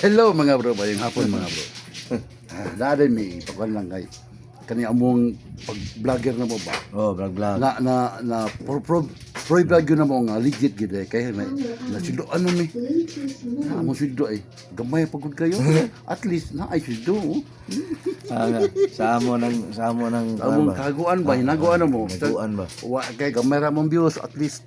Hello, mga bro, maayong hapon, mga bro. Ah, naa mi pagkuan lang kay kani among pag vlogger na mo ba? Oh, vlog vlog. Na na na pro pro pro vlog yun na mo nga legit gid eh kay na nasweldoan na mi. Na among sweldo ay gamay pa gud kayo. At least na ay sweldo. Oh. Ah, nga. Sa amo ng Sa among ba? kaguan ba, hinaguan na mo. Hinaguan ba? Wa kay gamay ra mong views, at least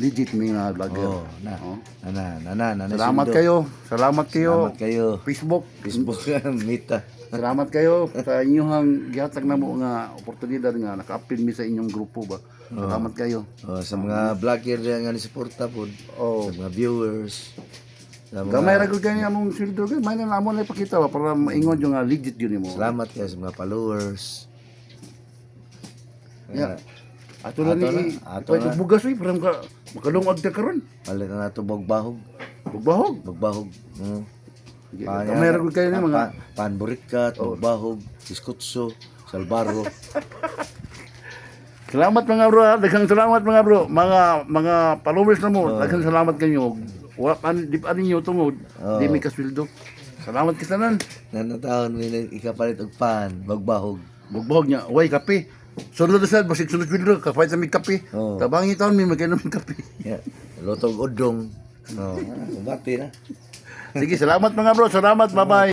legit mi nga vlogger. Oh, na. Oh. Na na na na. Na Salamat sweldo. kayo. Salamat kayo. Salamat kayo. Facebook. Facebook Mita. Salamat kayo sa inyong gihatag namo nga oportunidad nga naka-apil mi sa inyong grupo ba. Salamat kayo. Oh, sa mga vlogger nga ni suporta pod. Oh. Sa mga viewers. Sa mga Gamay ra gud kay among sweldo kay may na amo na ipakita ba para maingon yung nga legit yun nimo. Salamat kayo sa mga followers. Yeah. Ato na Ato ni na, ato pwede na. bugas oy para makalungag ta karon. Palit na nato bagbahog. Bugbahog. Bagbahog. Gamay ra gud kayo ni mga Panburikat, bagbahog, biskutso, salbaro. Salamat, mga bro, ha. Daghang salamat, mga bro. Mga followers na mo, daghang salamat kanyo. Wa pan di pa ninyo tungod, di mi kasweldo. Salamat kitanan. Nanataon may ikapalit og pan, bagbahog. Bugbog niya, way kape. Sunod na sad, basig sunod sweldo, kapay sa mi kape. Oo. Tabangi taon mi magkainom ng kape. Yeah. Luto og udong. Oh, bati na. Sige, salamat, mga bro. Salamat, bye-bye.